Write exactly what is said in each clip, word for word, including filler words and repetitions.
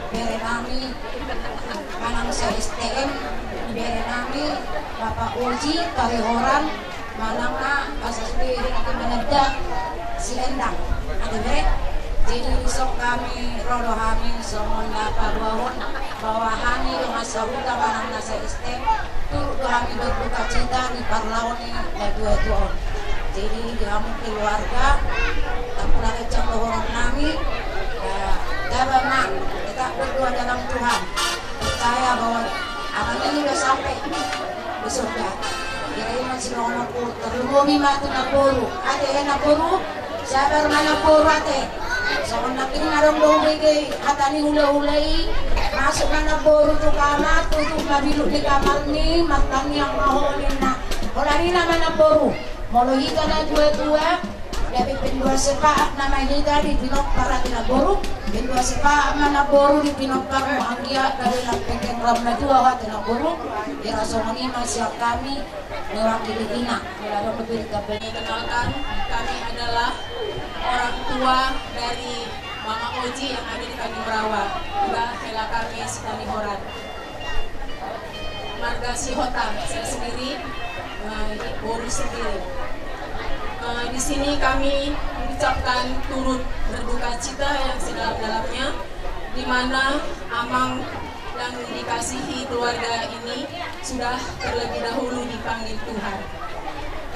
Bere nami manang se-S T M, bere nami Bapak Oji Tarihoran, manang na asa sude hita mananda si Endang. Ate bere. Jadi dison hami ro do hami songon na paboahon bahwa hami dongan sahuta manang na se-S T M, turut do hami berduka cita di parlao ni na tua-tua on. Jadi di hamu keluarga, tampulak ejang dohonon nami, ya, taba ma, tetap berdoa dalam Tuhan. Percaya bahwa amanah ini udah sampai di surga. Jadi, masih dohonon ku, terlebih ma tu namboru. Ate, ya, namboru, sabar ma namboru, ate. Songon nangkin adong do hubege hata ni hulahula i, masuk ma namboru tu kamar, tutup ma bilut ni kamarni, martangiang ma ho ninna. Holan i nama namboru. Molo hita na tua-tua, gabe pendua sepaat nama hita di pinompar ate namboru, pendua sepaat ma namboru di pinomparmu, anggiat gabe lam pendek lam na tua ho ate namboru. Hira songon i ma sian hami mewakili ina. Kenalkan, kami adalah orang tua dari Mama Oji yang ada di Tanjung Rawa, juga hela kami Sitanihoran. Marga Sihotang, saya sendiri, eh, boru sendiri. Eh, di sini kami mengucapkan turut berduka cita yang sedalam-dalamnya, di mana Amang yang dikasihi keluarga ini sudah terlebih dahulu dipanggil Tuhan.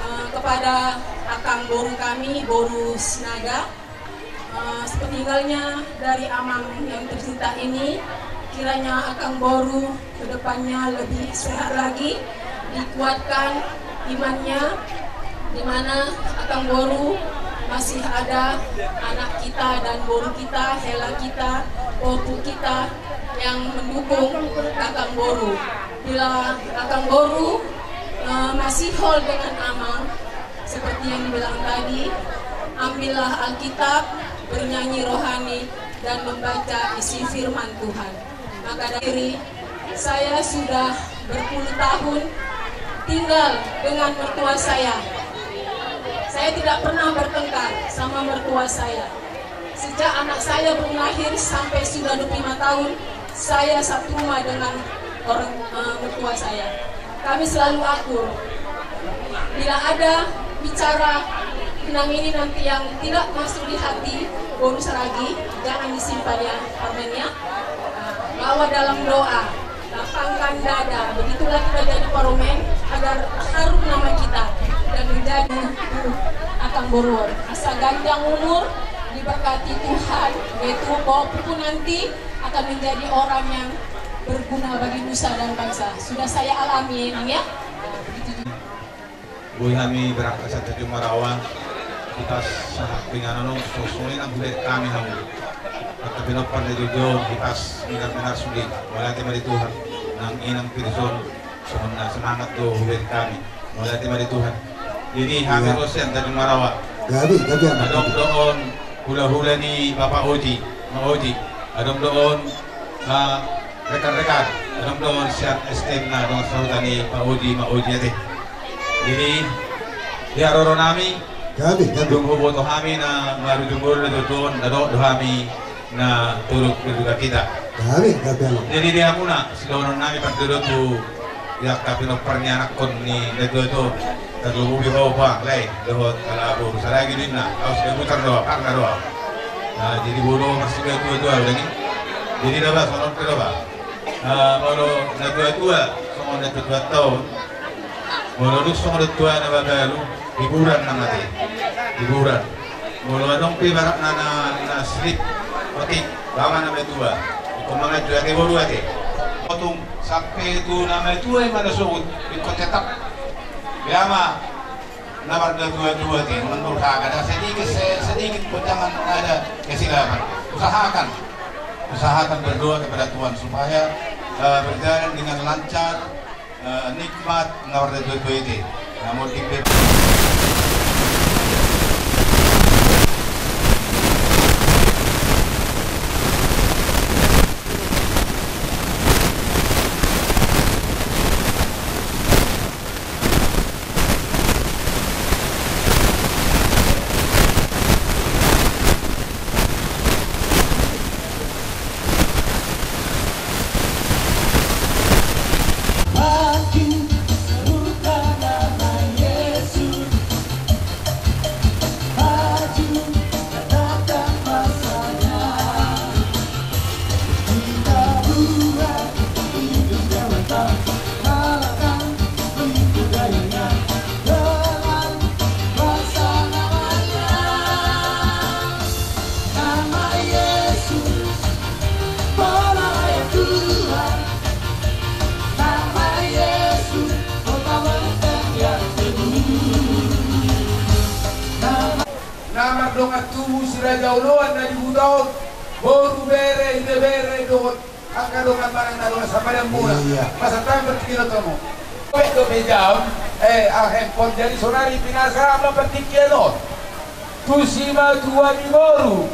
Eh, kepada akang boru kami, boru Sinaga, eh, sepeninggalnya dari Amang yang tercinta ini, kiranya akang boru ke depannya lebih sehat lagi, dikuatkan imannya, di mana akang boru masih ada anak kita dan boru kita, hela kita, ompu kita yang mendukung akang boru. Bila akang boru, eh, masihol dengan Amang, seperti yang dibilang tadi, ambillah Alkitab, bernyanyi rohani, dan membaca isi firman Tuhan. Maka dari saya sudah berpuluh tahun tinggal dengan mertua saya. Saya tidak pernah bertengkar sama mertua saya. Sejak anak saya belum lahir sampai sudah dua puluh lima tahun, saya satu rumah dengan orang, eh, mertua saya. Kami selalu akur. Bila ada bicara tentang ini nanti yang tidak masuk di hati, boru Saragi, jangan disimpan ya, parumaen ya. Bawa dalam doa, lapangkan dada, begitulah kita jadi parumaen, agar harum nama kita dan menjadi akang boru on. Asa ganjang umur, diberkati Tuhan, yaitu bahwa pupu nanti akan menjadi orang yang berguna bagi nusa dan bangsa. Sudah saya alami, Inang, ya. Begitu juga. Boi hami berangkat sian Tanjung Marawa, di pas sahat tu inganan on, songon i nang hubereng hami hamu. Angka pinompar na jolo, di pas minar-minar sude, mauliate ma di Tuhan, nang inang pe dison, songon na semangat do hubereng hami. Mauliate ma di Tuhan. Jadi hami ro sian Tanjung Marawa. Gabe, gabe. Adong do on hulahula ni Bapak Oji, Ma Oji. Adong do on, eh, rekan-rekan. Adong do on sian S T M na dongan sahuta ni Pak Oji, Ma Oji ate. Jadi di haroro nami, gabe, gabe, dung huboto hami na marujung ngolu na tutu on, na dohot do hami na turut berduka cita. Gabe, gabe, alo. Jadi di hamuna, sidohonon nami parjolo tu angka pinompar ni anakkon ni na tua-tua. Tarlumobi ho, Pak, lae, dohot ala boru Saragi do inna, ahu Sidabutar do, Parna do. Nah, jadi boru masih na tua-tua, udah ni. Jadi daba, songon pe daba. Eh, molo na tua-tua, songon na tua-tua taon. Molo dung songon na tua na babalu, hiburan nama ate. Hiburan. Molo adong pe ibaratna na, na slip, otik, bawa nama tua. Ingkon manganju ate boru ate. Otung, sampe tu nama tua i ma na sogot, ingkon tetap. Biama, na marga tua-tua ate, menurhaka, ada sedikit, se-, sedikit pun jangan ada kesilapan. Usahakan, usahakan berdoa kepada Tuhan supaya, eh, berjalan dengan lancar, eh, nikmat, na marga tua-tua ate. Namun di Amang dongan tubu si Raja Oloan na di huta on, boru, bere, ibebere dohot angka dongan manang na dongan sapadan muna. Iya. Pasahat hami partingkian on tu hamu. Baen dope jam, eh, ah, handphone, jadi sonari pinasam ma partingkian on tu simatua ni boru.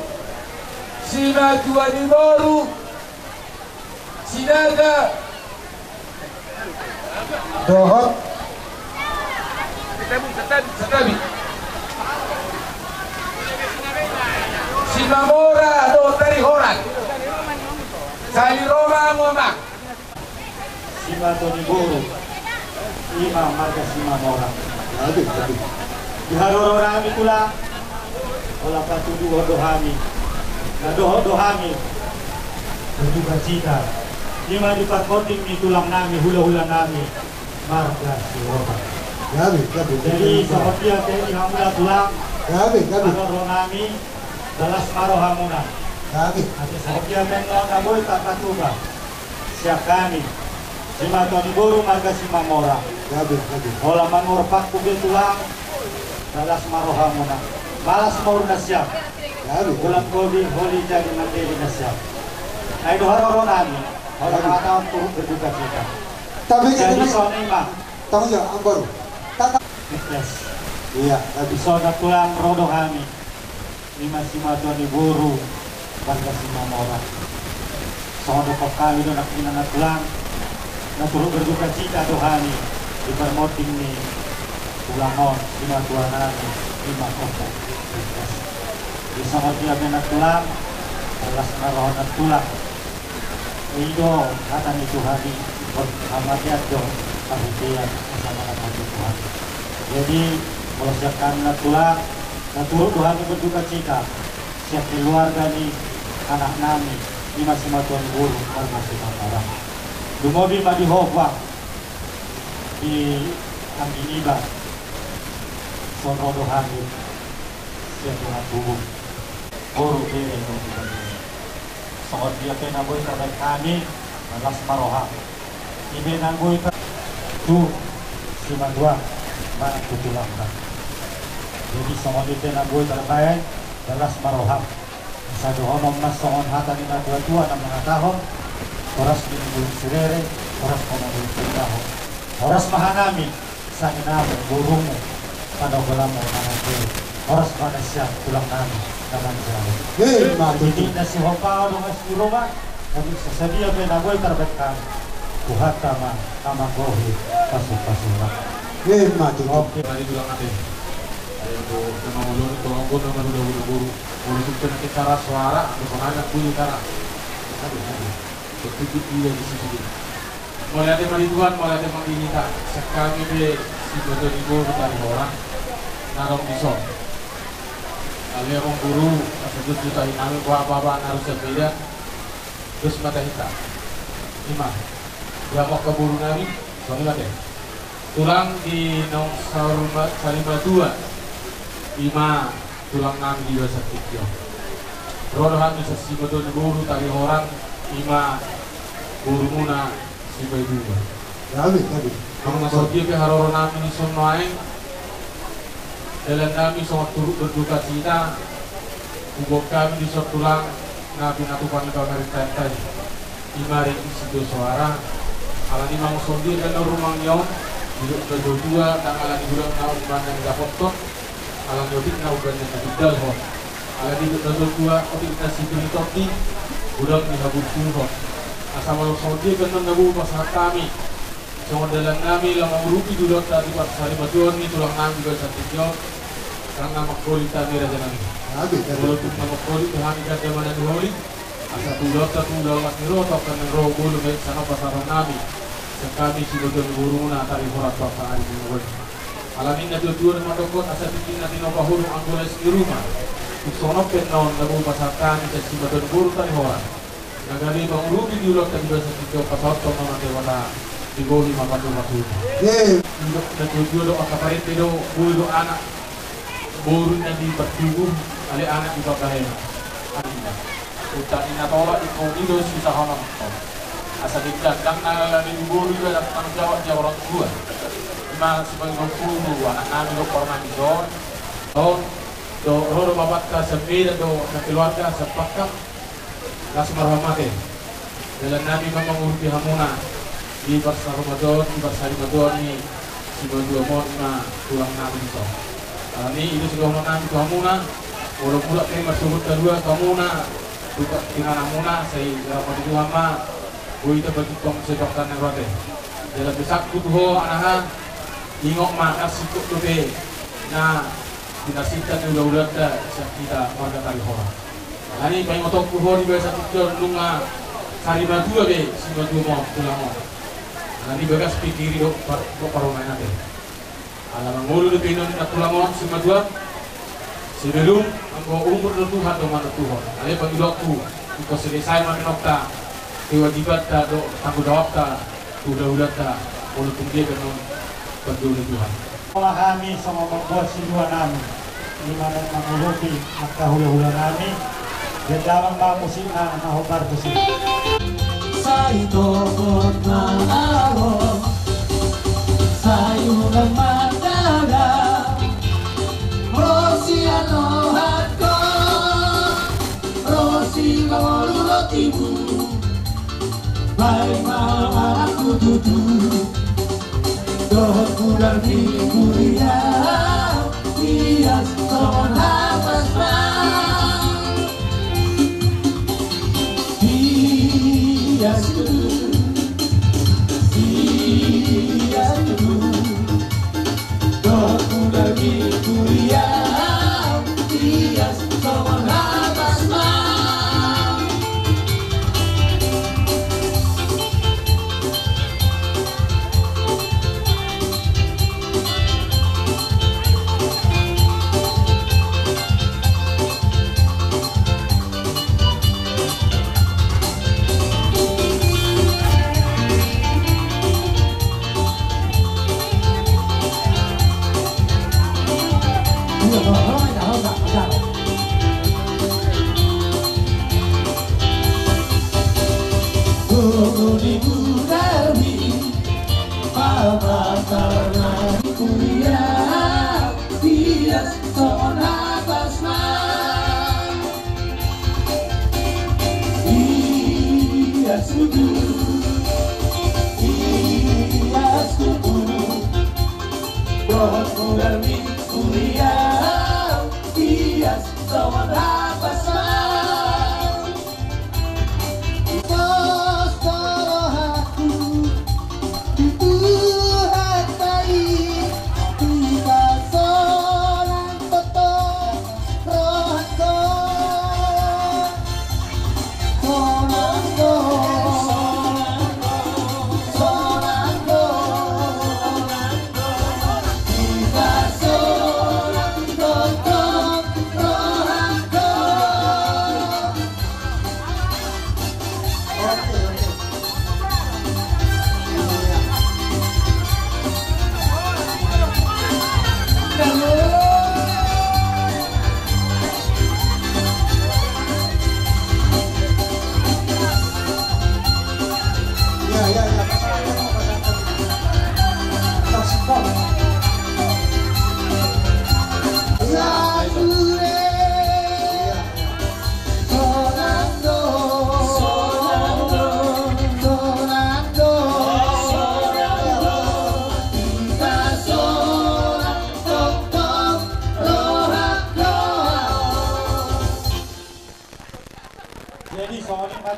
Simatua ni boru. Sinaga. Dohot. Santabi. Simamora dohot Tarihoran. Sali ro ma hamu, amang. Simatua ni boru. Ima marga Simamora. Aduh, aduh. Di haroro nami, tulang. Holan patuduhon do hami. Na dohot do hami berdukacita. Ima di parponding ni tulang nami, hulahula nami, marga Sihombing. Gabe, gabe. Jadi, songon dia pe di hamuna, tulang. Gabe, gabe. Haroro nami, balas ma rohamuna. Gabe. Ate songon dia pe na boi tarpatupa sian hami, simatua ni boru marga Simamora. Gabe, gabe. Holan manurpakku be, tulang, balas ma rohamuna. Malas ma umur nasiam. Gabe. Holan holi, holi jadi mandele nasiam. Ai do haroro nami. Holan, gabe, manghatahon turut berdukacita. Tapi jadi, jadi songon i ma. Tong jo, amboru. Tata. Yes. Iya, gabe. Songon, tulang, ro do hami. Ima simatua ni boru marga Simamora. Songon dohot hami do nangkiningan, tulang, na turut berdukacita do hami di parmonding ni tulang on, simatua nami, ima Ompu Pintas. Di songon dia pe, tulang, balas ma roha, tulang. I do hata ni Tuhan i, ingkon hamatean do parhitean, asa mangampuni Tuhan. Jadi, molo sian hami, tulang, na turut do hami berdukacita sian keluarga ni anak nami, ima simatua ni boru marga Simamora. Lumobi ma di ho, Bang, di anggi niba. Songon ro do hami sian dongan tubu, boru, bere, songon dia pe na boi tarbaen hami, balas ma roha. I pe na boi tar-, tu simatua manang tu tulangna. Jadi, songon i pe na boi tarbaen, balas ma roha. Asa dohonon ma songon hata ni natuatua na manghatahon: Horas ma di bulung sirere, horas ma di bulung sirere. Horas ma hanami, sanginami, borumu, panogolanmu manang boru. Horas ma nasiam, tulang nami, na manjalo. Ima tutu. Jadi, na sihompa do nasi ruma, jadi sasadia pe na boi tarbaen hami, Tuhanta ma na manggohi pasupasuna. Ima tutu. Oke. Tadi tulang nami. Ayo, tu, sama ulun, tulang pun, nama udah, udah buru. Molo tung pe na tentara suara, anggo sonari na boi tentara. Aduh, aduh. Betul, betul, iya, di sini. Mauliate ma di Tuhan, mauliate ma di hita. Sian hami pe siboto ni boru Tarihoran na adong dison. Ale amang boru, asa dos do tahi nami, boha baba na ro sian Medan. Dos ma tahi hita. Ima. Di hamu angka boru nami, songon i ma te. Tulang, di naung saur ma-, sari matua, ima tulang nami di bagasan tingki on. Ro do hami sian siboto ni boru Tarihoran, ima borumuna si Baidua. Gabe, gabe. Naung songon dia pe haroro nami dison nuaeng, dalan nami songon turut berdukacita, huboan hami dison, tulang, na pinatupa ni pamarentanta i. Ima Ringkot Sitio Soara. Alani i ma songon dia pe na rumang i on, didok natuatua, ndang alani godang na umbahen na nidapothon, alani otik na umbahen na nitindalhon. Alani didok natuatua, otik na sipir ni tondi, godang ni haburjuhon. Asa molo songon dia pe annon na boi pasahat hami, songon dalan nami laho mangurupi di ulaonta di parsarimatuaon ni tulang nami di bagasan tingki on, ndang na mangholit hami, raja nami. Gabe, gabe. Molo tung na mangholit do hami, ganda ma na niholi. Asa tu ulaonta tu ulaon las ni roha, tu angka na ro bolon, baen sahat pasahaton nami sian hami siboto ni borumuna Tarihoran tu angka ari ni ngolu. Alani i natuatua do mandokkon: Asa tingki na tinopa hudung, anggo las ni ruma. Tung songon on pe annon na boi pasahat hami sian siboto ni boru Tarihoran, na gabe mangurupi di ulaonta di bagasan tingki on, pasahathon ma tu Debata, digohi ma pasupasu. Ye. Natuatua do, angka parente do, boi do anak, boru na di partubu, ale anak di pambahenan. Anak i na. Uta ni na tola, ingkon i do sisahononhon. Asa denggan, ndang na alani boru i, adat tanggung jawab di orang tua. Ima sibagian boru, anak nami do, pola nami do. On. Dohot ro do bapanta sian Medan dohot sakeluarga sian Pangkang, las ma roham ate. Dalan nami ma mangurupi hamuna di parsaoran on, di parsarimatuaon ni simatua on, na tulang nami dison. Alani i do sidohonon nami tu hamuna, molo mulak hami marsogot na dua tu hamuna, tu inanamuna, sai rap ma di Tuhan ma, boi tapajumpang muse tu angka na ro ate. Jala pesanku tu ho anaha, ingot ma, narsingkop dope na pinarsinta ni hulahulanta sian hita marga Tarihora. Alani i paingotonku ho di bagasan tingki on, nunga sarimatua be simatuam on, tulang on. Alani i bagas pikiri dohot par-, dohot parumaen ate. Ala mangolu dope inna ni na tulang on simatuam, sebelum, anggo umur do Tuhan do manentuhon. Alai pangidoanku, ingkon selesai ma menomta kewajibanta dohot tanggung jawabta tu hulahulanta, molo tung dia pe annon pandua ni Tuhan. Pola hami songon mamboan silua nami, i ma na mangurupi angka hulahula nami. Jala damang ma musikna, na hombar tusi. Sai topot ma ahu, sai unang mandada, ro sian rohangku, ro sipangolu rotimu. Baen ma ahu tutu, dohot mudar ni kuria, ias songon hapas ma. Ias tutu, ias tutu, dohot mudar ni kuria, ias songon hapas ma. Jadi, soalnya kan.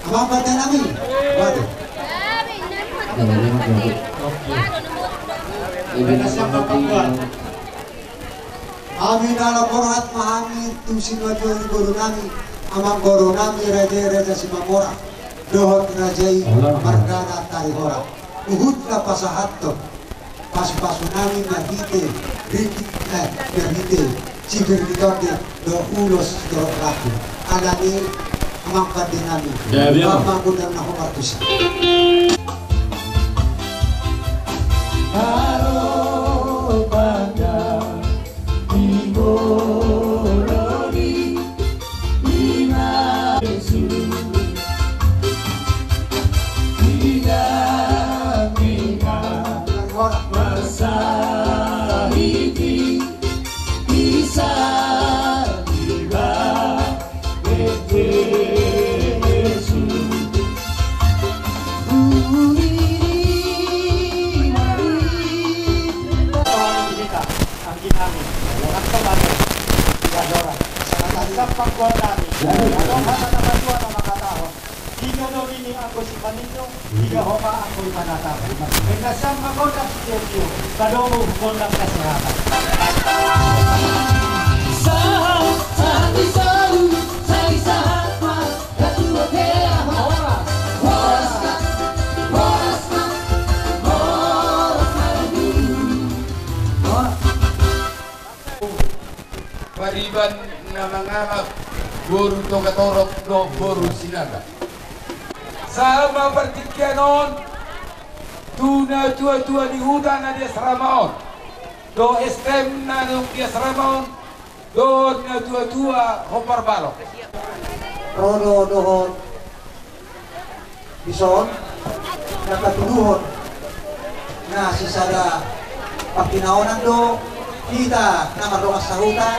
Amang pande nami. Waduh. Oke. Hami na lam borhat ma hami tu sinuatua ni boru nami, amangboru nami, raja i Raja Simamora, dohot raja i margana Tarihora. Huhut na pasahathon pasupasu nami marhite ringgit, eh, marhite sipir ni tondi dohot ulos dohot rambu. Alani i, amang pande nami, gabe ma. Amang guna na hombar tusi. Panggual nami. Adong hata na batua na mangkatahon: Piga do nini anggo sipaninjung, piga homa anggo ipanatap. Baen nasiam ma gondang sitiotio, padomu gondang kesehatan. Sahat, sahat ni solu, sahat, sahat ma. Pariban na mangalap boru Togatorop dohot boru Sinaga. Sahat ma partingkian on tu natuatua ni huta na di asrama on, dohot S T M na adong di asrama on, dohot natuatua Hompar Balok. Ro do dohot dison na patuduhon na sisada pangkinaonan do hita na mardongan sahuta,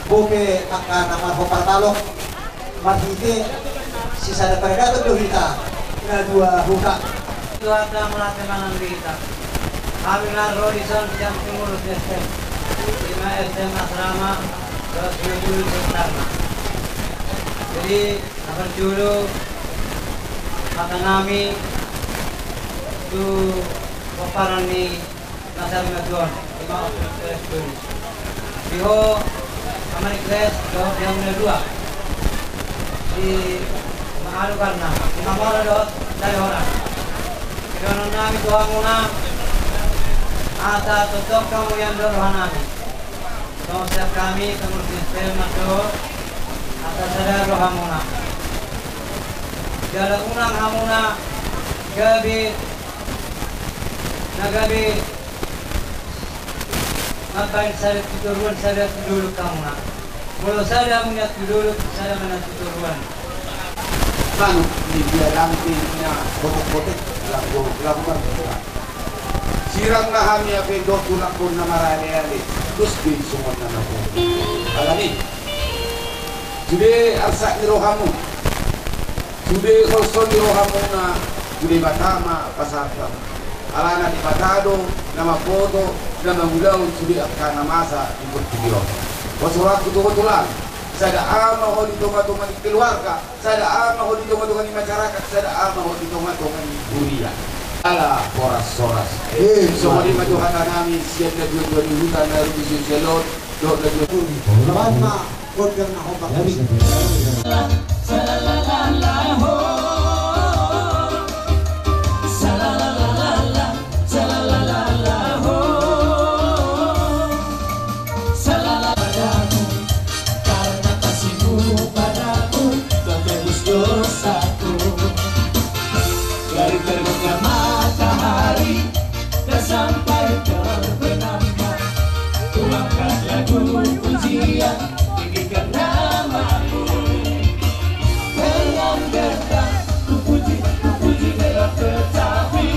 bope angka na marhompar balok. Marhite sisada paradaton do hita na dua huta. Tuhan da murate manang di hita. Hami na ro dison sian pengurus S T M, ima S T M asrama, dohot sinuju di sekitarna. Jadi na parjolo hata nami tu pomparan ni na sari na tuaon, ima Om Rikles Doni. Di ho Ama Rikles dohot di hamu na dua, di Mahalukan na ima mora dohot dari horas. Sidohonon nami tu hamuna, asa tongtong hamu ian do roha nami. Songon sian hami pengurus S T M mandok, asa sada rohamuna. Jala unang hamuna gabe na gabe mambahen sada tu toruan, sada tu dolok hamuna. Molo sada hamuna tu dolok, sada ma na tu toruan. Manuk ni dia lampe na botek-botek, lagu, lagu marbuka. Sirang na hami ape dohot tulangkon na maraleale, dos be songon na marbuka. Alani sude arsak ni rohamu, sude holso ni rohamuna tu Debata ma pasahat. Alana Debata do na mamboto, na mangulahon sude angka na masa di portibi on. Pasahatonku tu ho tulang, sada ama ho di tongatonga ni keluarga, sada ama ho di tongatonga ni masyarakat, sada ama ho di tongatonga ni huria. Ala horas-horas. Eh, songon i ma tu hata nami sian na dua-dua ni huta na ro di sosial on, dohot na dua. Baen ma gondang na hombar. Padaku, karena kasihmu padaku, telah tebus dosaku. Dari terbitnya matahari dan sampai terbenamnya, ku angkat lagu pujian, tinggikan namamu. Terang bentang, ku puji, ku puji dalam tetapi.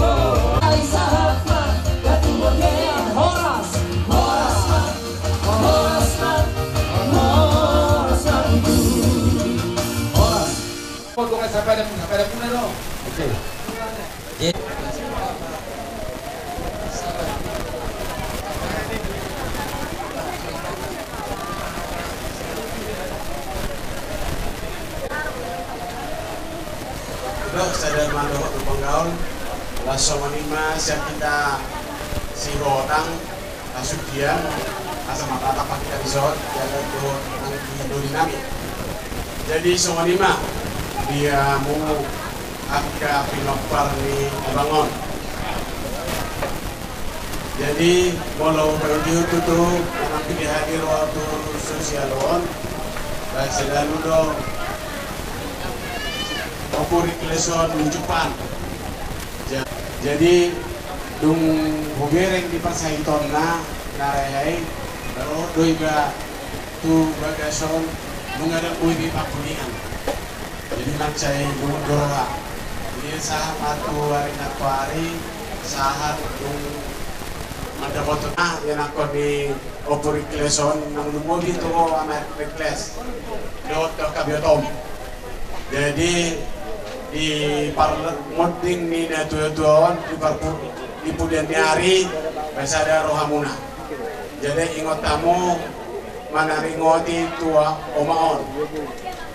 Oh, ai sahat ma, datu bontean, horas, horas ma, horas ma, horas ma, horas. Potongan sapadamu, sapadamu na do. Oke. Dok, sada ma dohot tu panggabean. Laos songon i ma sian hita sigotang. Asa sude asa martatap hita dison, jala dohot nang di doli nami. Jadi songon i ma di hamu angka pinompar ni abang on. Jadi molo hubaen di ho tutu, manang pidi hadir ho tu sosial on, baen selalu do Ompu Rikles on nunjupan. Ja-, jadi dung hubereng di parsahitonna na rehei, ro do iba tu bagas on, nunga dapot be pangkulingan. Jadi mansai dung doroha. Jadi sahat ma tu ari na tu ari, sahat dung mandapothon ah, ianakhon ni Ompu Rikles on, nang lumobi tu ho Ama Rikles dohot dohot Kabiotom. Jadi di parmonding ni natuatua on, di parpu-, di pudian ni ari, baen sada rohamuna. Jadi ingot hamu, Manaringoti tua oma on.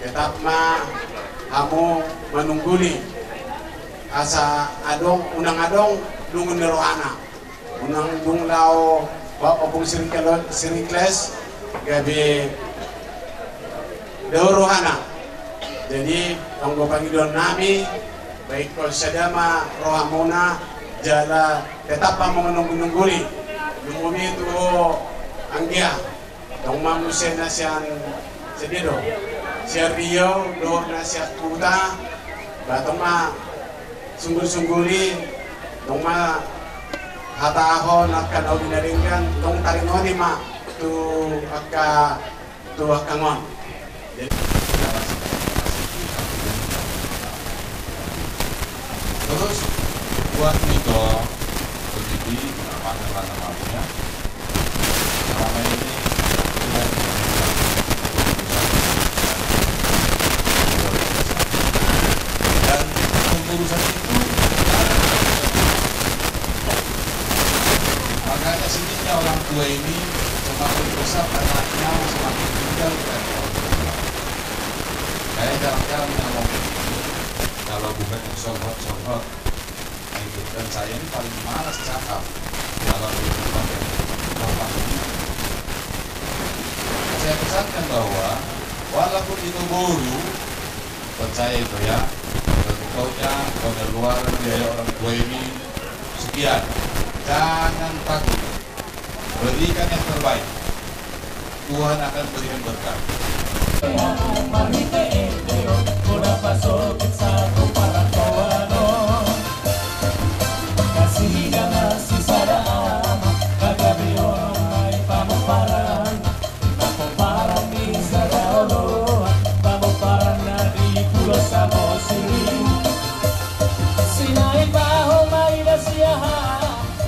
Tetap ma hamu manungguli. Asa adong, unang adong lungun ni rohana. Unang dung laho ba Ompung Siriklo-, Sirikles gabe dao rohana. Jadi, anggo pangidoan nami, baen ma sada ma rohamuna, jala tetap ma manungguli-nungguli. Lumobi tu anggia. Tong ma muse na sian, sian dia do, sian Riau dohot na sian huta, ba tong ma sunggul-sungguli, tong ma hatahon angka na uli na denggan, tong taringot i ma tu angka, tu angka on. Jadi, terus buat Niko, begitu, apa namanya? Selama ini tidak, dan kepengurusan itu, makanya sedihnya orang tua ini, semakin besar anaknya, semakin tinggal dengan orang tua. Saya jarang-jarang ngomong ini, kalau bukan yang sohot-sohot. Nah, itu. Dan saya ini paling malas cakap kalau di tempat yang gampang ini. Saya pesankan bahwa walaupun itu boru, percaya itu ya, pokoknya pengeluaran biaya orang tua ini sekian. Jangan takut. Berikan yang terbaik. Tuhan akan berikan berkat. Sinai baho mai da siaha,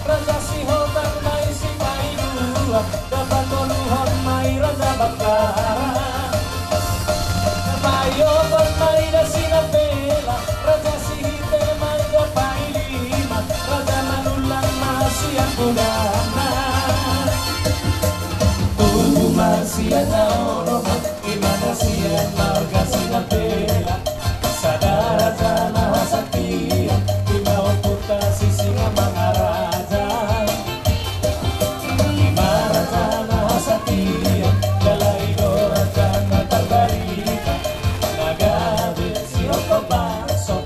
Raja Sihotang mai sipaidua, da patoluhon mai Raja Bangkara. Paopat mai da Sinambela, Raja Sihite mai da pailima, Raja Manullang ma sian podanna. Tubu ma sian na onom, ima na sian marga Sinambela. Sada raja na hasaktian, ima ompunta si Singamangaraja. Ima raja na hasaktian, jala i do raja na tarbarita, na gabe sihongkop bangso.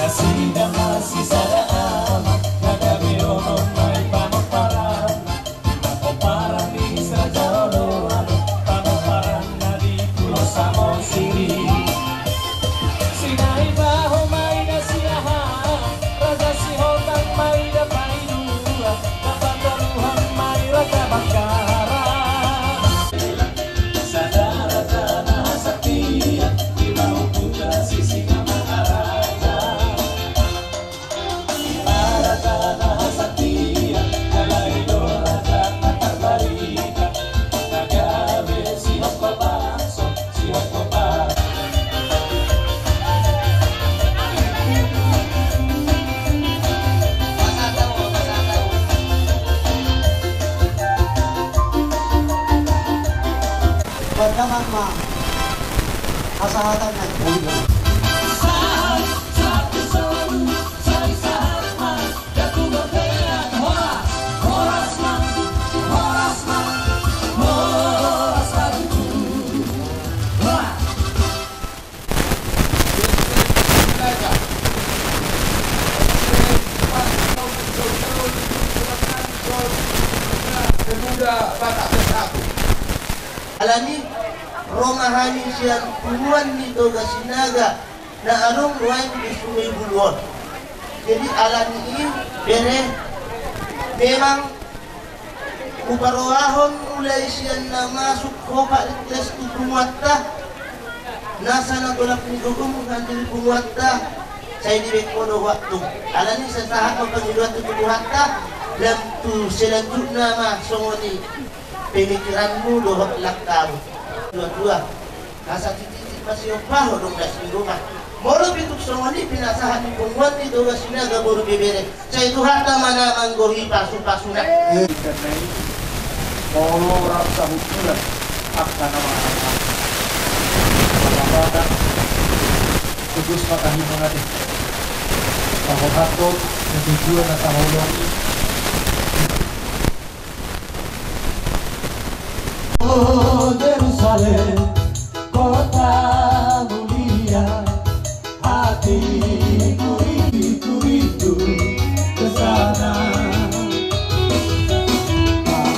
Nasida masisada ama, na gabe onom ma i pamomparan. Pamomparan ni si Raja Oloan, pamomparan na di Pulo Samosir i. Sinai baho mai da siaha, Raja Sihotang mai da paidua, na patoluhon mai Raja Bangkara. Sada raja na hasaktian, ima ompunta si Singamangaraja. Ima raja na hasaktian, jala i do raja na tarbarita, na gabe sihongkop bangso. Pardamang ma hasahatan na. Sahat, sahat tu solu, sai sahat ma. Alani ro ma hami sian punguan ni Toga Sinaga na adong nuaeng di Sungai Bulu on. Jadi alani i bere, memang huparohahon mulai sian na masuk ho Pak Rites tu punguanta, nasa na tolap ni gogom handi ni punguanta, sai dibaen ho do waktu. Alani i sai sahat ma pangidoan tu Tuhanta, dan tu selanjutna ma songon i pemikiranmu dohot langkamu. Dua-dua. Asa titi-titi masihompa ho dong das di rumah. Molo pe tung songon i pinasahat ni punguan ni Toga Sinaga boru bebere. Sai Tuhanta ma na manggohi pasu-pasuna. Molo rap sahuntulan angka na mangalangka. Bapak-bapak, tugus ma tahi mangade. Pahohathon na tujuan na saholong i. Oh Jerusalem, kota mulia, hatiku rindu, rindu ke sana.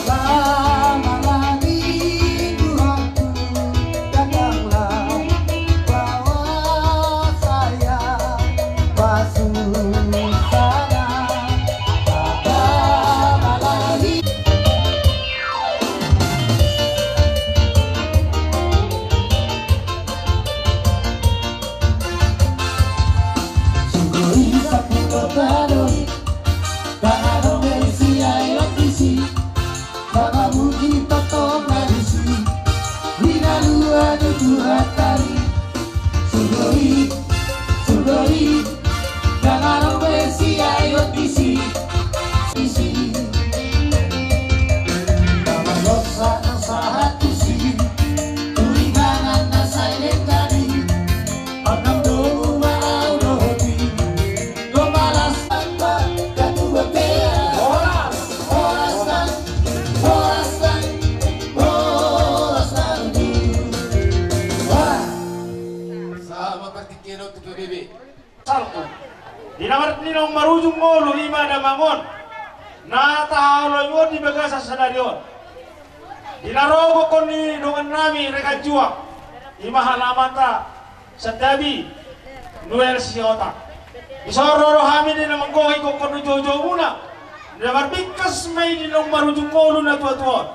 Malam-malam rindu aku, datanglah bawa saya masuk sana. Pamuji tongtong na disi, di na lua ni Tuhan tadi. Surgo i, surgo i, ndang adong be siaon disi, disi. Ndang adong sahat tusi, tu inganan na sai lengkani. Anam domu ma au dohoti. Horas, horas, horas, horas, horas. Wah. Sama partingkian on tu P B B. Salpu. Di na mar-, di naung marujung ngolu i ma damang on. Na tahaholongi on di bagasan sadari on. Di na ro gokhon ni dongan nami rekan juang. I ma halamanta Santabi, Noel Sihotar. Dison ro rohami di na manggohi gokhon ni joujou muna. Na marbingkas ma i di naung marujung ngolu na tuatua on.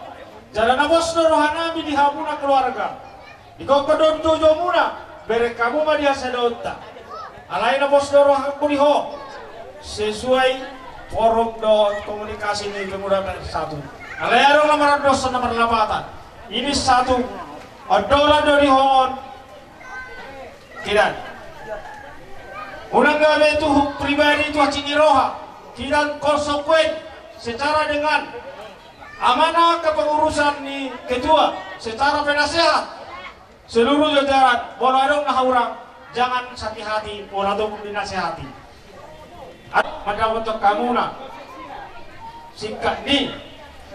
Jala na pos do rohanami di hamuna keluarga. Di gokhon do joujou muna, bereng hamu ma di hasadaonta. Alai na pos do rohangku di ho. Sesuai forum dohot komunikasi ni Pemuda Persatu. Alai adong na marandoson na marlapatan. Ini satu. Ondolan do di ho on. Kidan. Unang gabe tu pribadi tu hansit ni roha. Kidan konsekuen secara dengan amanah kepengurusan ni ketua secara penasehat seluruh jajaran. Molo adong na hurang, jangan sakit hati, molo adong dinasehati. Mandapothon hamuna singkat ni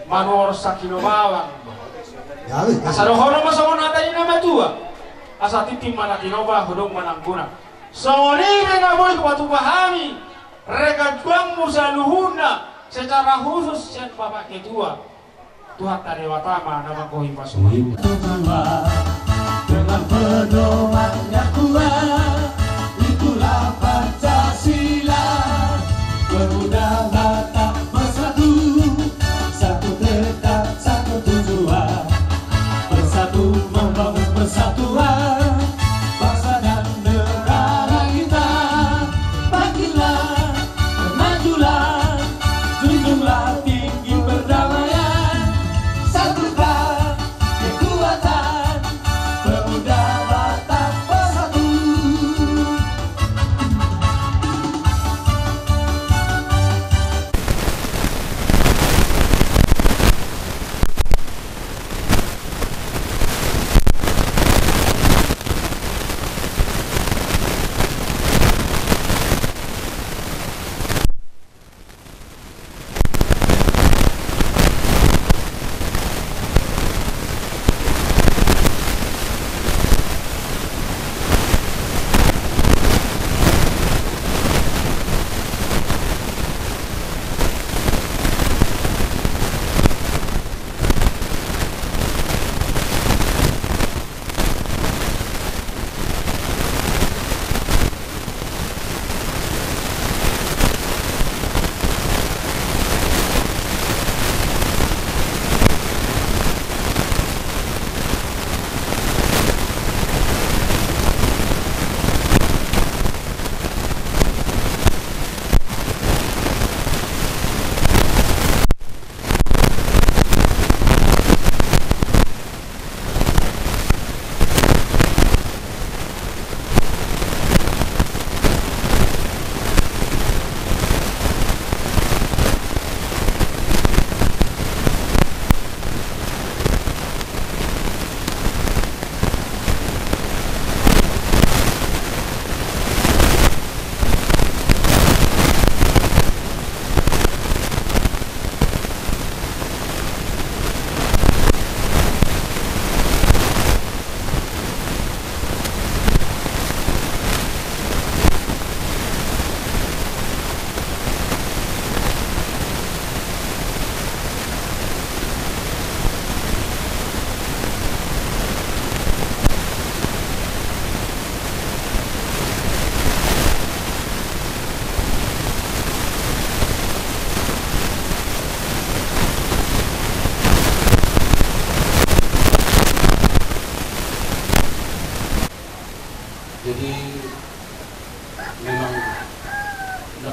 manuhor sakino bawang. Asa dohonon ma songon hata ni na matua. Asa tintin ma na tinopa, hodong ma na anggona. Songon i do na boi hupatupa hami rekan juangmu saluhutna, secara khusus sian Bapak Ketua. Tuhanta Debata ma na manggohi pasu-pasu. Dengan pedoman yang kuat, itulah Pancasila. Pemuda Batak bersatu, satu tekad, satu tujuan. Bersatu membangun persatuan bangsa dan negara kita. Bangkitlah, majulah, junjunglah tinggi perdamaian. Satukan kekuatan pemuda Batak bersatu.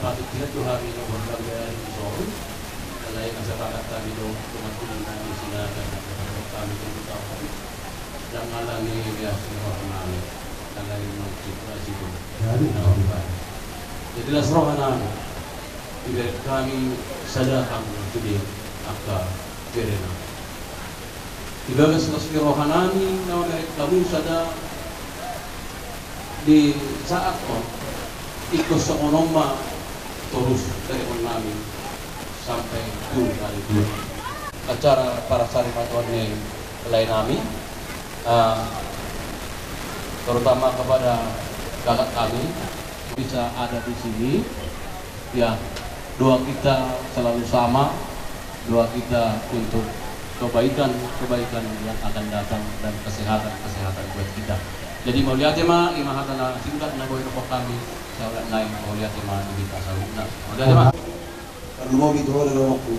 Patut diingot tu hami na marbangga di son, alai asa bahat hami do, tumangkilin hami sinaga na marbangga hami tu taon. Dang ala ni biasa ni roha nami, alai memang situasi do. Jadi, na mambahen. Jadi las roha nami, iberek hami sada hang sude angka bere nami. Di bagas las ni roha nami na mamerek hamu sada di saat on, ingkon songon on ma torus taringot nami sampe tu ari tua. Acara parasarimaton ni lae nami, ah, terutama kepada kakak kami bisa ada di sini. Ya, doa kita selalu sama, doa kita untuk kebaikan-kebaikan yang akan datang dan kesehatan-kesehatan buat kita. Jadi, mauliate ma, i ma hata na singkat na boi didok hami, saolat nai, mauliate ma di hita saluhutna. Mauliate ma. Tarlumobi tu ho, dohononku.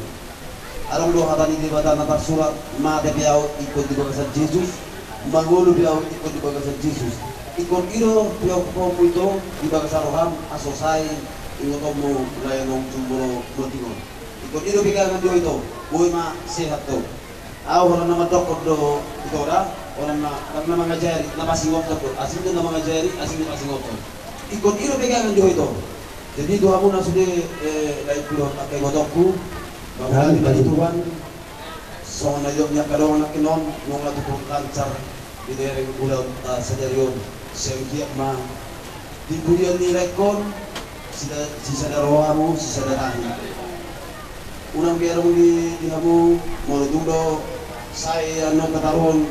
Adong do hata ni Debata na tarsurat, mate pe ahu ingkon di bagasan Jesus, mangolu pe ahu ingkon di bagasan Jesus. Ingkon i do pinahophopmu ito di bagasan roham, asa sai ingotonmu lae naung jumolo mangolu. Ingkon i do pegangan di ho ito, boi ma sehat ho. Ahu holan na mandokkon do ito da, holan na, na mangajari, na pasingothon do, asing do na mangajari, asing do pasingothon. Ingkon i do pegangan di ho ito. Jadi tu hamuna sude, eh, laengku dohot angka ibotongku, mauliate ma di Tuhan, songon na nidok ni angka dongan nangkin on, nunga tutu lancar didereng ulaonta sadari on, sai anggiat ma di pudian ni laengkon, sisada, sisada roha hamu, sisada tahi. Unang be adong di, di hamu, molo tung do sai annon tataruhon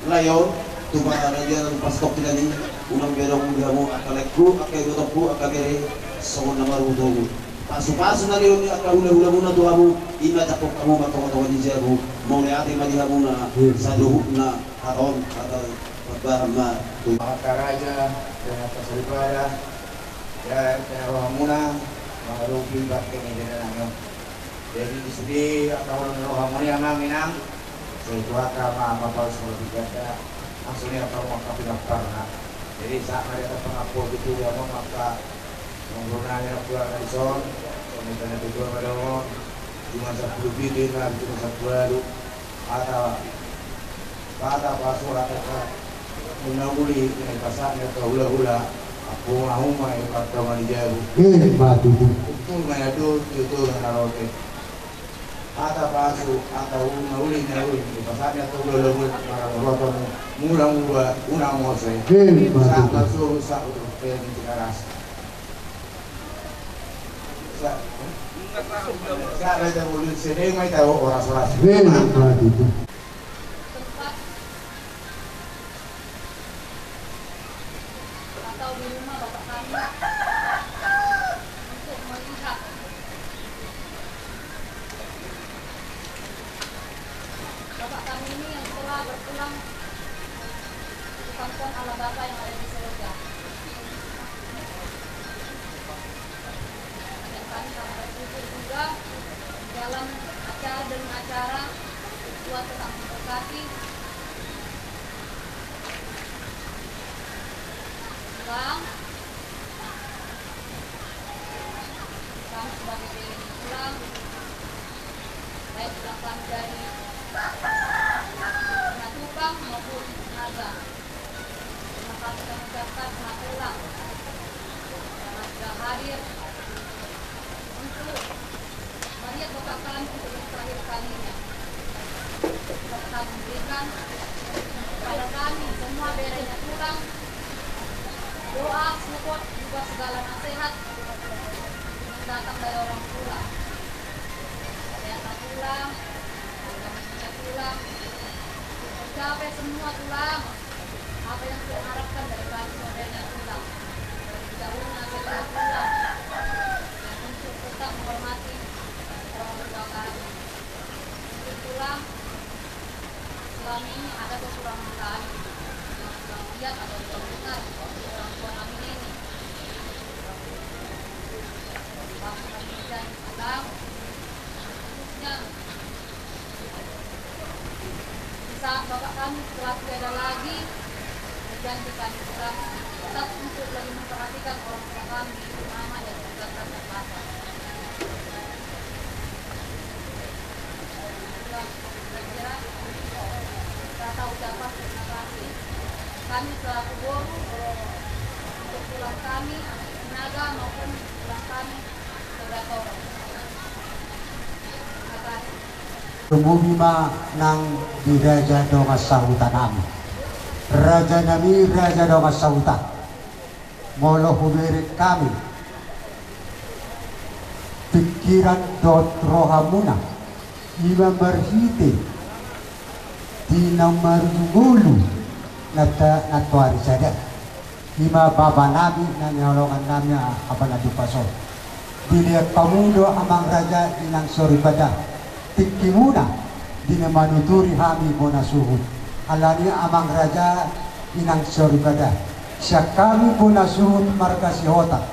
lae on tu paradian pastongkinan i, unang be adong di hamu angka laengku, angka ibotongku, angka bere, songon na marungutungut. Pasupasu na nidok ni angka hulahulamuna tu hamu, i ma jangkon hamu martongatonga ni jabu. Mauliate ma di hamuna saluhutna. Hata on, hata tambahan ma tu angka raja dan angka soripada. Ya, ya, rohamuna mangadopi bangke ni dainang on. Jadi di sude angka holong ni rohamu i, amang, inang, sai tu angka ma, ma paus molo tingkatna, langsung i angka ma angka pinamparna. Jadi sahat ma di angka pangampu tu dia ma angka, mangurunai angka keluarga di son, songon i tanda tutu ma dohot, jumadi sampulu pitu, inna jumadi sampulu ualu. Hata, hata pasu, hata na uli, na dipasahat ni angka hulahula, angka umauma, i partonga ni jabu. Ima tutu. Tutu ma na do, tutu ma na rote. Hata pasu, hata na uli, na uli, na dipasahat ni angka hulahula, mula murota mu, mula murua, unang mose. Ima tutu. Sahat pasu, sahat tutu, pe ni Tigaras. Sa-, sa-, raja mulu sini, mai tahu orang-orang. Benar, Pak, itu. Tempat atau di rumah bapak kami untuk melihat bapak kami ini yang telah berpulang ke kampung Allah Bapa yang ada di surga. Dan kami sangat bersyukur juga dalam acara demi acara, Tuhan tetap memberkati. Tulang, kami sebagai bere ni tulang, baik tulang kami dari Simatupang maupun Sinaga. Terima kasih kami ucapkan sama tulang karena sudah hadir untuk melihat bapak kami untuk yang terakhir kalinya. Serta memberikan kepada kami semua berenya tulang doa, support, juga segala nasihat yang datang dari orang tulang. Dari anak tulang, dari tulang, tercapai semua tulang. Apa yang Tuhan harapkan dari kami sebenarnya tulang, dari jauhnya sebenarnya tulang, dan untuk tetap menghormati orang tua kami. Mungkin tulang selama ini ada kekurangan kami, yang kurang lihat atau kurang dengar orang tua kami ini. Waktu kami menjadi tulang, khususnya di saat bapak kami telah tiada lagi, menjadikan tulang tetap untuk lebih memperhatikan orang tua kami, mama dan juga kakak kami. Selaku boru, untuk tulang kami, Sinaga, maupun tulang kami, Tugatoro. Terima kasih. Tumobi ma nang di raja dongan sahuta nami. Raja nami, raja dongan sahuta. Molo hubereng hami pingkiran dohot rohamuna, i ma marhite di na marujung ngolu na ta-, na toari sada. I ma bapa nami na nihaholongan nami, a-, apala di paso. Dilehon hamu do amang raja inang soripada tingkimuna di na manuturi hami bona suhut. Alani amang raja inang soripada, sian hami bona suhut marga Sihotang,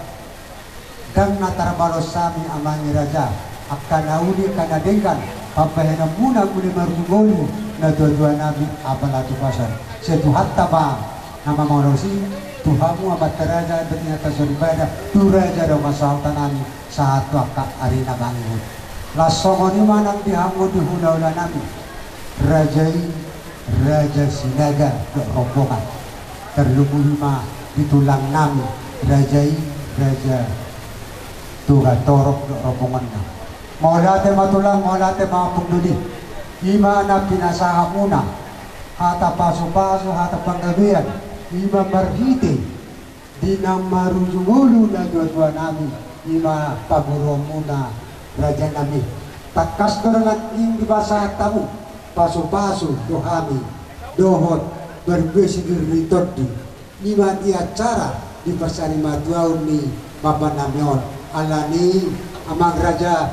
ndang na tarbalos hami amang raja, angka na uli angka na denggan, pambahenanmuna muli marujung ngolu na tuatua nami apala tu paso. Sai Tuhanta ma na mamolosihi tu hamu amanta raja dohot inanta soripada, tu raja dongan sahuta nami, sahat tu angka ari na mangihut. Laos songon i ma nang di hamu di hulahula nami, raja i, raja Sinaga dohot rombongan. Tarlumobi ma di tulang nami, raja i, raja Tugatoro dohot rombonganna. Mauliate ma tulang, mauliate ma ompung doli. I ma na pinasahatmuna hata pasupasu, hata panggabean, i ma marhite di na marujung ngolu na tuatua nami, i ma paguruonmuna raja nami. Tangkas do nangkin dipasahat hamu pasupasu tu hami dohot marbue sigir ni tondi, i ma di acara di parsarimatuaon ni bapa nami on. Alani amang raja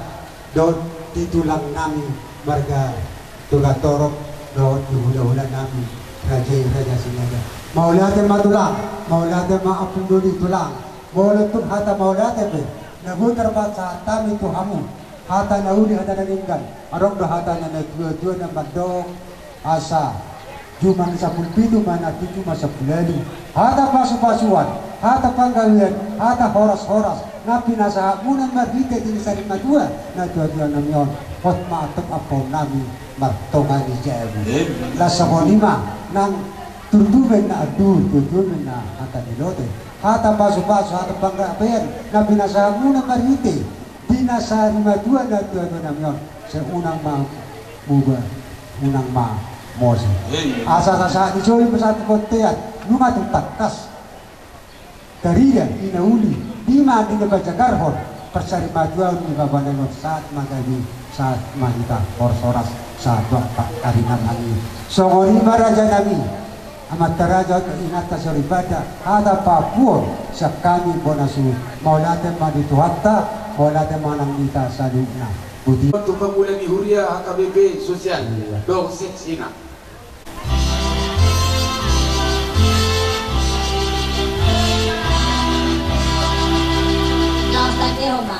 dohot di tulang nami marga Tugatoro dohot di hulahula nami, raja i, raja Sinaga. Mauliate ma tulang, mauliate ma ompung doli tulang. Molo tung hata mauliate pe na boi tarpasahat hami tu hamu, hata na uli, hata na denggan, adong do hata na, na tuatua na mandok asa jumang sampulu pitu ma na tuju ma sampulu ualu. Hata pasupasuan, hata panggabean, hata horashoras na pinasahatmuna marhite di na sarimatua na tuatua nami on, hot ma antong ampuon nami martonga ni jabu. Amin. Laos songon i ma nang turtuben na anduhur, turtuben na angka na lote, hata pasupasu, hata panggabean na pinasahatmuna marhite di na sarimatua na tuatua nami on, sai unang ma muba, unang ma mose. Asa sahat ni soli pasahat tu bontean, nunga tung tangkas tarida i na uli, i ma di na pajagarhon parsarimatuaon ni bapa nami on, sahat ma gabe, sahat ma hita horas-horas sahat tu angka ari na mangihut. Songon i ma raja nami, amanta raja dohot inanta soripada, hata pampuon sian hami bona suhut. Mauliate ma di Tuhanta, mauliate ma nang di hita saluhutna. Boti. Tu pangula ni huria H K B P sosial. Iya. Dohot seksina. Laos tangihon ma.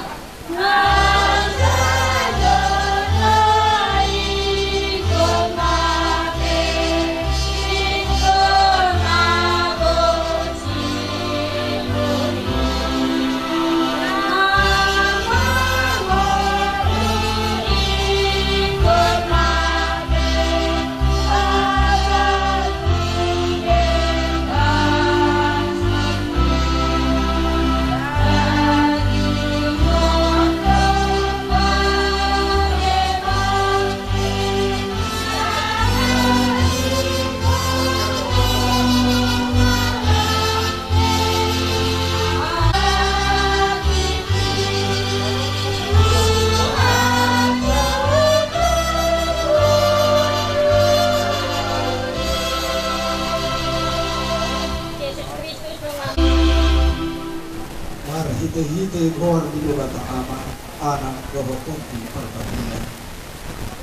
Marhite-hite goar ni Debata Ama, Anak dohot Tondi Parbadia.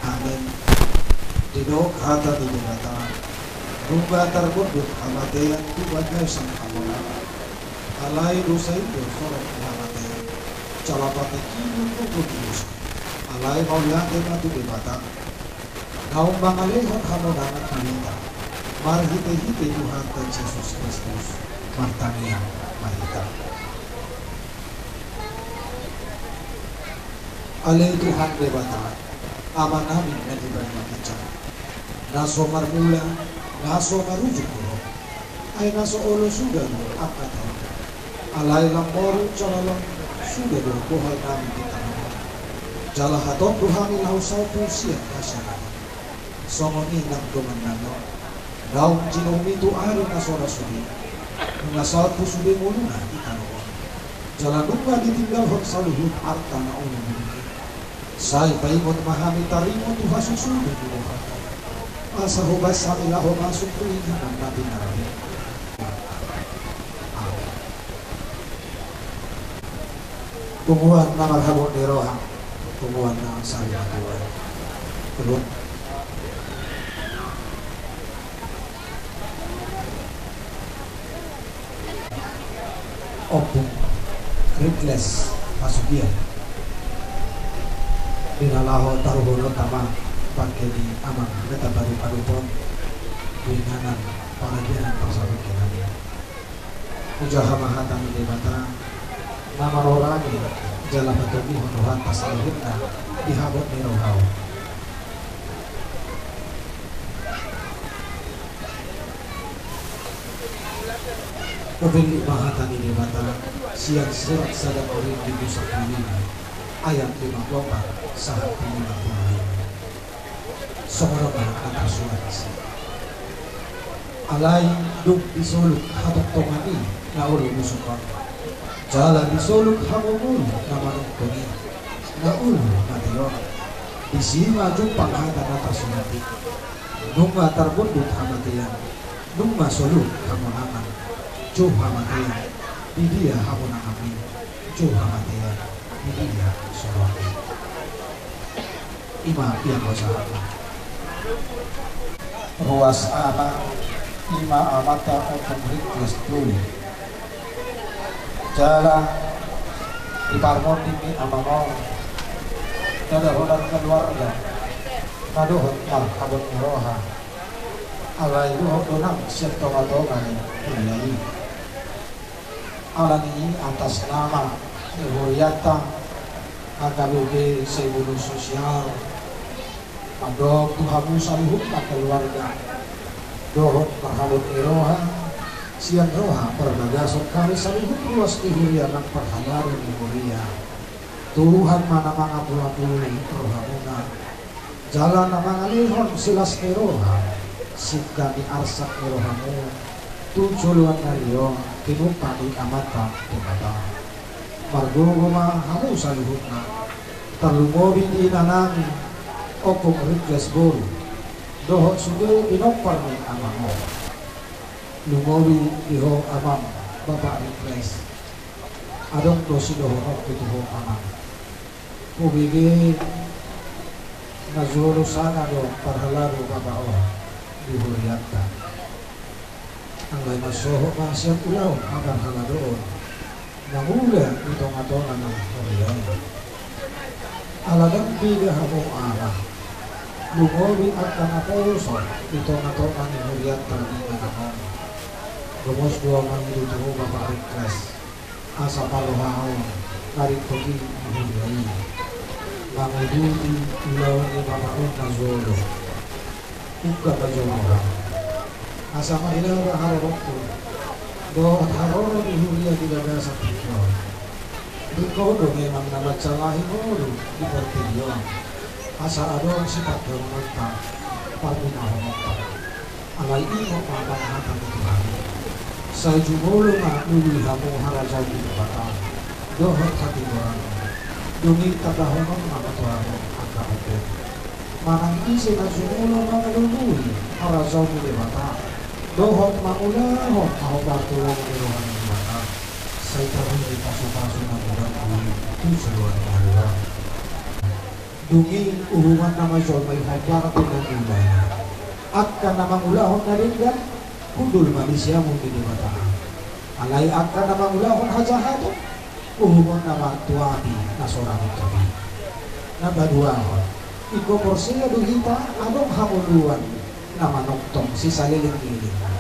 Amen. Didok hata ni Debata, nunga targondut hamatean tu bagasan hamonangan. Alai dosa i do sorong ni hamatean. Jala patik i do gogo ni dosa. Alai mauliate ma tu Debata, naung mangalehon hamonangan tu hita marhite-hite Tuhanta Jesus Kristus. Martangiang ma hita. Ale Tuhan Debata, Amanami na di banua ginjang, na so marmula, na so marujung do Ho. Ai na so olo suda do angka taon, alai lam moru jala lam suda do bohal nami di tano on. Jala hatop do hami laho salpu sian hasiangan on. Songon i nang dongan nami on, naung jinomi tu ari na so ra sude, nunga salpu sude ngoluna di tano on. Jala nunga ditinggalhon saluhut arta na olo muruk i. Sai paingot ma hami taringot tu hasusuduon ni rohanta, asa hobas hami laho masuk tu inganan na pinarade. Amen. Punguan na marhabot ni roha, punguan na saur matua. Ompung Rikles Pasugian. Di na laho taruhononta ma bangke ni amang na tabaru adopon di inganan paradianan parsabungkean. Hujaha ma hata ni Debata na marorangi jala patogihon rohanta saluhutna di habot ni roha on. Hupillit ma hata ni Debata sian surat sada Korintus sampulu lima ayat lima pulu opat sahat tu lima pulu lima. Songon on ma na tarsurat. Alai dung disoluk hatongtongan i na olo busuk on, jala disoluk hamomuru na manongtong i na olo matei on, disi ma jumpang hata na tarsurat i: Nunga tarbondut hamatean, nunga soluk hamonangan. Jo hamatean, di dia hamonanganmi? Jo hamatean, di dia solukmi? I ma ia hosa. Ruas ama, i ma amanta Ompung Rikles Doli. Jala di parmonding ni amang on, na dohonon keluarga, na dohot marhabot ni roha, alai dohot do nang sian tongatonga ni huria i. Alani i atas nama ni hurianta, H K B P Seibolusosial, mandok tu hamu saluhutna keluarga dohot marhabot ni roha, sian roha parbagason hami saluhut ruas ni huria nang parhalado ni huria. Tuhan ma na mangapulapuli rohamuna, jala na mangalehon silas ni roha, sinta ni arsak ni rohamu tu joloan ni ari on, tinupa ni Amanta Debata. Margogo ma hamu saluhutna, tarlumobi di inanami Ompung Rikles boru, dohot sude pinompar ni amang on. Lumobi di ho amang, Bapak Rikles. Adong do sidohononku tu ho amang. Hubege na jolo sanga do parhalado bapak on di hurianta. Alai mansohot ma sian ulaon haparhaladoon mangula di tongatonga ni huria i. Ala dang bege hamu amang, lumobi angka naposo di tongatonga ni hurianta di inganan on. Gomos do mangido tu ho Bapak Rikles, asa parrohaon na ringkot i di huria i, manguduti ulaon ni bapak on na jolo. Ungkap ma jolo roham, asa mailala haroroku dohot haroro ni huria di bagasan tingki on. Ringkot do memang na manjalahi ngolu di portibi on, asa adong sipangkeononta, parpunguanta. Alai ingot ma hata ni Tuhan i. Sai jumolo ma lului hamu harajaon ni Debata dohot hatigoran. Dung i tandahon ma tu hamu angka ompung, manang ise na jumolo mangalului harajaon ni Debata dohot mangulahon na hombar tu lomo ni roha ni Debata, sai tarida pasupasu na godang i tu joloan ni ari on. Dung i uhumonna ma jolma i hombar tu na niula i. Angka na mangulahon na denggan, hundul ma di siamun ni Debata. Alai angka na mangulahon hajahaton, uhumonna ma tu api na so ra mingkap i. Na paduahon, ingkon porsea do hita adong hangoluan na manongtong sisaleleng ni lelengna,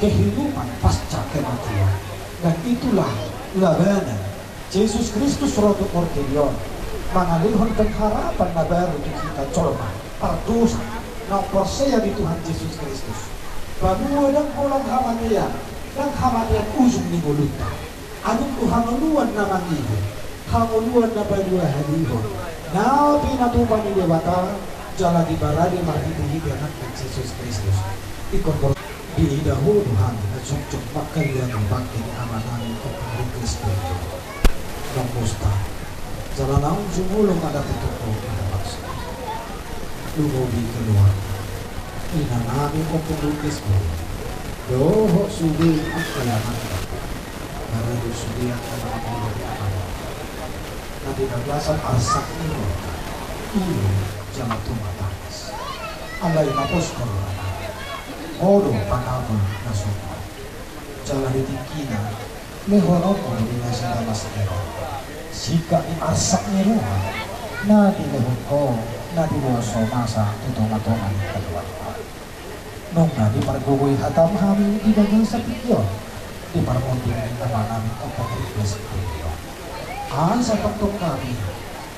kehidupan pasca kematian. Dan itulah labanan Jesus Kristus ro tu portibi on, mangalehon pengharapan na baru tu hita jolma pardosa naung porsea di Tuhan Jesus Kristus. Paboa ndang holan hamatean, Nang hamatean ujung ni ngolunta. Adong do hangoluan na mangihut, hangoluan na paduahalihon, na pinatupa ni Debata, jala diparade marhitehite Anakna Jesus Kristus. Ingkon molo diida Ho do hami na jongjong mangkaliangi bangke ni Amanami Ompu Kristus. Nang musta jala naung jumolo mandapothon Ho na marbakso. Lumobi keluarga, inanami Ompu Kristus, dohot sude angka ianakhon, na ro sude angka na mangoloi anak, na di bagasan arsak ni roha, ilo jala tumata. Alai na poskor, Ho do panabur na sopa. Jala di tingkina, lehononmu di nasida na sitero. Singkat ni arsak ni roha, na dilehon Ho, na diboan so masa tu tongatonga ni keluarga. Nunga dipargogoi hatam hami di bagasan tingki on, di parmonding ni Amanami Ompu Kristus. Asa tongtong hami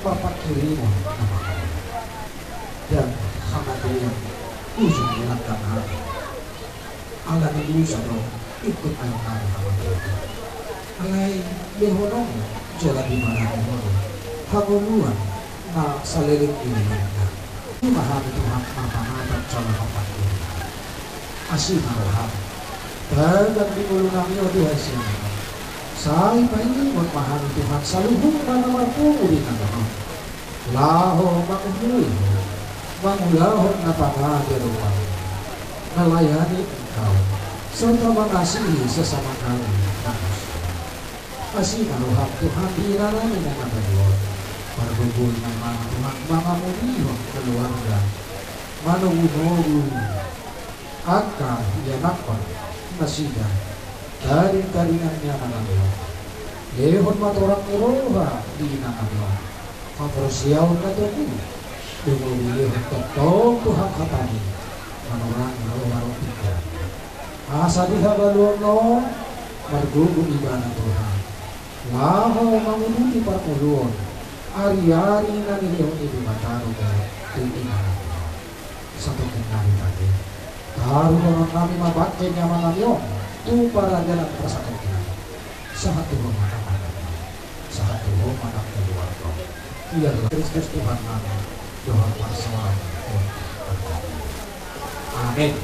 marpanghirimon na mangolu. Dan hamatean ujung ni langkang hami. Ala ni dosa do ingkon aek hami hamatean. Alai lehononmu jala dimanami Ho do hangoluan na saleleng ni lelengna. Ima hami Tuhan marpanatan jala marpanghirim. Asi ma roham. Bahen di ngolunami on Tuhan sian on. Sai paingot ma hami Tuhan saluhutna na marpungu di tangan on. Laho manguhuli, mangulahon na pangadi roham, na layani Engkau, serta mangasihi sesama kami manusia. Asi ma roham Tuhan di inanami na marbadia on. Pargogoi ma Imana Tuhan mangamulihon keluarga, manogunogu angka ianakhon nasida, tadingtadingan ni Amanami on. Lehon ma torang ni roha di inanami on. Haporseaon na togu, dung lehon tongtong Tuhan hatami, manorangi roha ro piga. Asa di habaluon on, margogo ibana Tuhan. Laho manguduti parngoluon, ariari na nilehon ni Debata do tu inanami on. Satongkin nari tadi. Taruhononnami ma bangke ni Amanami on, tu paradianan parsatongkinan. Sahat tu Ho ma nang anak, sahat tu Ho ma nang keluarga. Ia Kristus Tuhannami, dohot parsaoran on. Amin.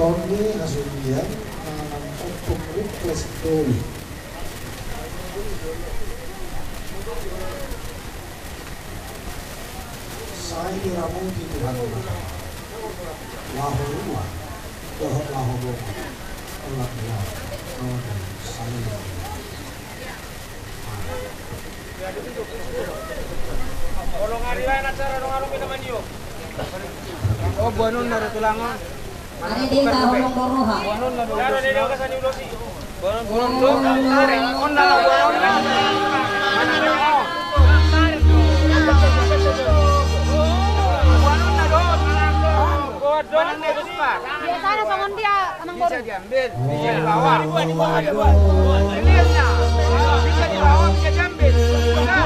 Tony Asubian, manang Ompung Riples Doli. Sai diramoti Tuhan ma laho rua dohot laho bongi, olat ni laut, noni saleleng. O, boanonna do tulang on. Ari dita holong do roha. Biasana songon dia, Amang Boru. Bisa dibawa, bisa dibawa, bisa diambil. Udah.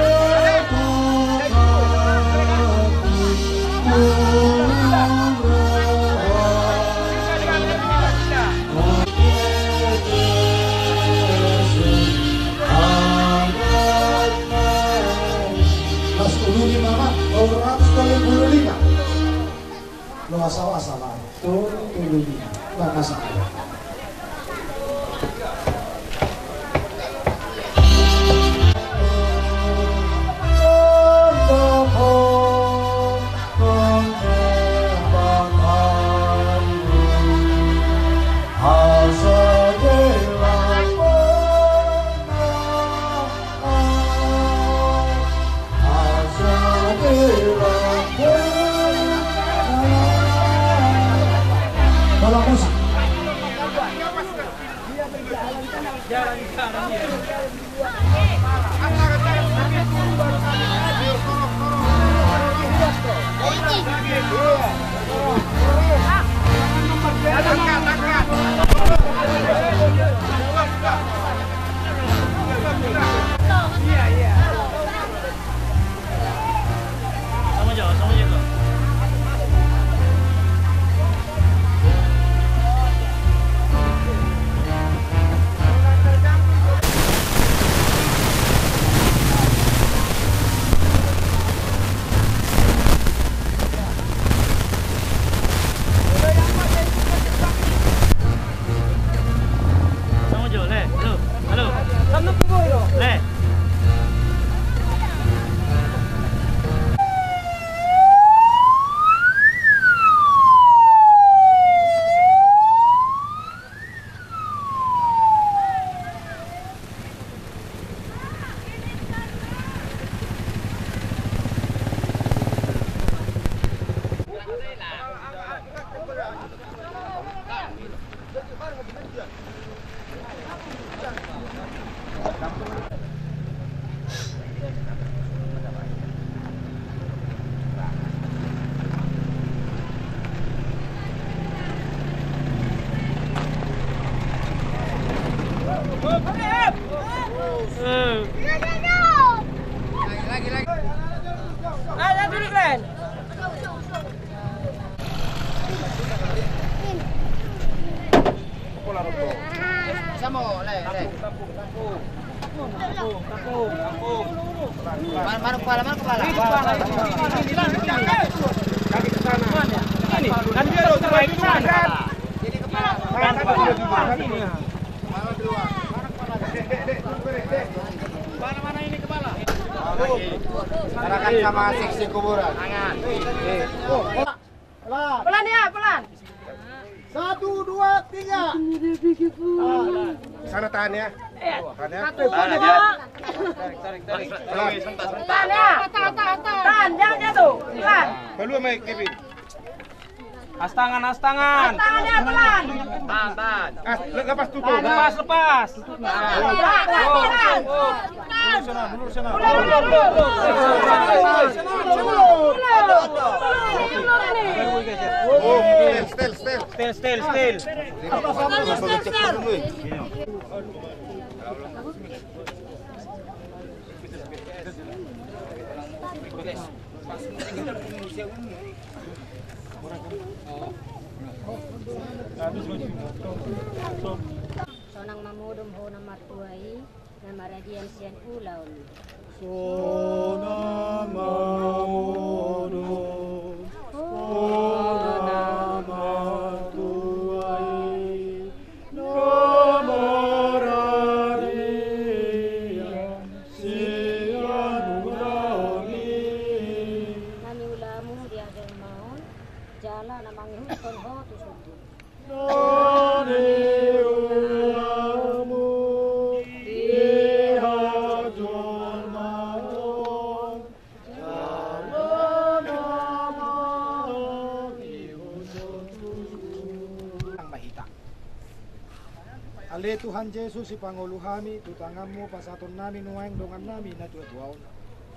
Serahkan sama seksi kuburan. Pelan ya, pelan. Satu, dua, tiga. Sana tahan ya. Tahan ya. Tahan ya. Tahan, jangan jatuh. Pelan. Peluang, Mike, Kevin. Astangan, astangan. Astangan ya, pelan. Tahan, tahan. Ah, le-, lepas tutup. Lepas, lepas. Tahan, tahan, tahan. Oh, stel, stel, stel. Stel, stel, stel. Sonang mamodom ho na martua i, na maradian sian ulaon. Sonang mamodom ho na martua i, na maradian sian ulaon i. Na niulamu di jolma on, jala na mangihuthon ho tu surgo. Na niulamu di jolma on, Ale Tuhan Jesus, sipangolu hami, tu tanganmu pasahatonnami nuaeng dongannami na tuatua on.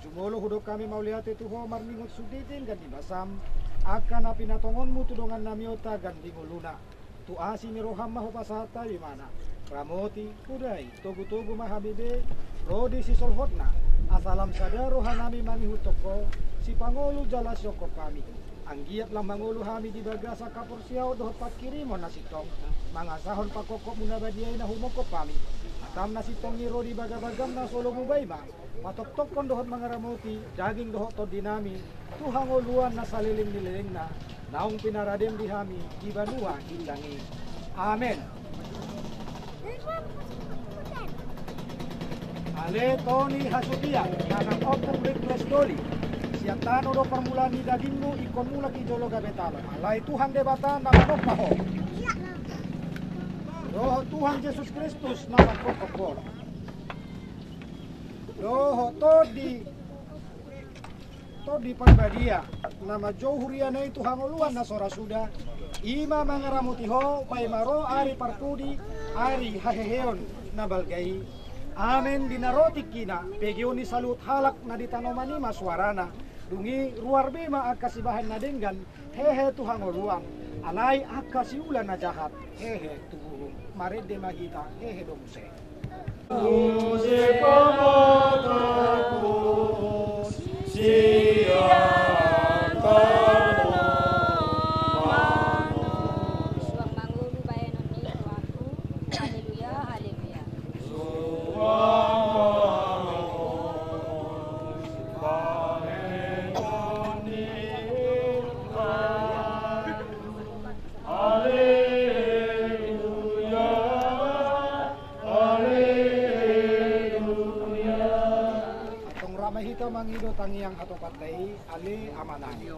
Jumolo hudok hami mauliate tu Ho marningot sude denggan ni basam, angka na pinatongonmu tu dongannami on tagan di ngoluna. Tu asi ni roham ma hupasahat hami ibana. Ramoti, pudai, togutogu ma hami be, ro di sisolhotna, asa lam sada rohanami mangihuthon Ho, sipangolu jala siongkop hami. Anggiat lam mangolu hami di bagasan haporseaon dohot panghirimon na sintong, mangasahon pangkophopmu na badia i na humongkop hami. Hatam na sintong i ro di bagabagam na so lomo baima, patoktokkon dohot mangaramoti daging dohot tondinami tu hangoluan na saleleng ni lelengna, naung pinaradem di hami di banua ginjang i. Amen. Ale to ni hasuhuton, na mangompung ringgas doli. Sian tano do parmulaan ni dagingmu, ingkon mulak i jolo gabe tano. Alai Tuhan Debata na manompa ho. Dohot Tuhan Jesus Kristus na mangkophop ho. Dohot Tondi, Tondi Parbadia, na manjou huriana i tu hangoluan na so ra suda, i ma mangaramoti ho, paima ro ari parpudi, ari haheheon na balga i. Amen. Di na ro tingkina, pegeon ni saluhut halak na di tanoman i ma suarana. Dung i ruar be ma angka sibahen na denggan, hehe tu hangoluan, alai angka siula na jahat, hehe tu bulung. Marende ma hita, hehe do muse. Suang mangolu bahenon ni rohaku. Haleluya, haleluya. Haleluya, haleluya. Antong ra ma hita mangido tangiang hatopanta i, Ale Amanami.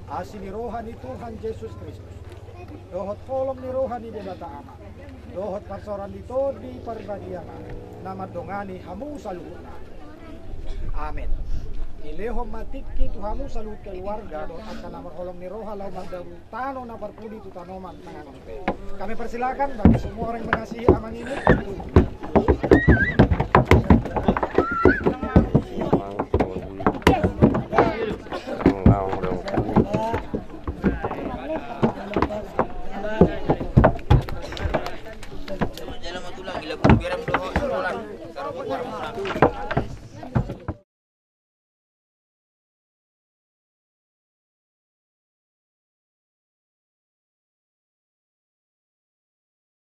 Asi ni roha ni Tuhan Jesus Kristus, dohot holong ni roha ni Debata Ama, dohot parsaoran ni Tondi Parbadia ma, na mandongani hamu saluhutna. Amen. Dilehon ma tingki tu hamu saluhut keluarga dohot angka na marholong ni roha laho mandabu tano na parpudi tu tanoman mangangon pe. Kami persilakan bagi semua orang yang mengasihi Amang ini.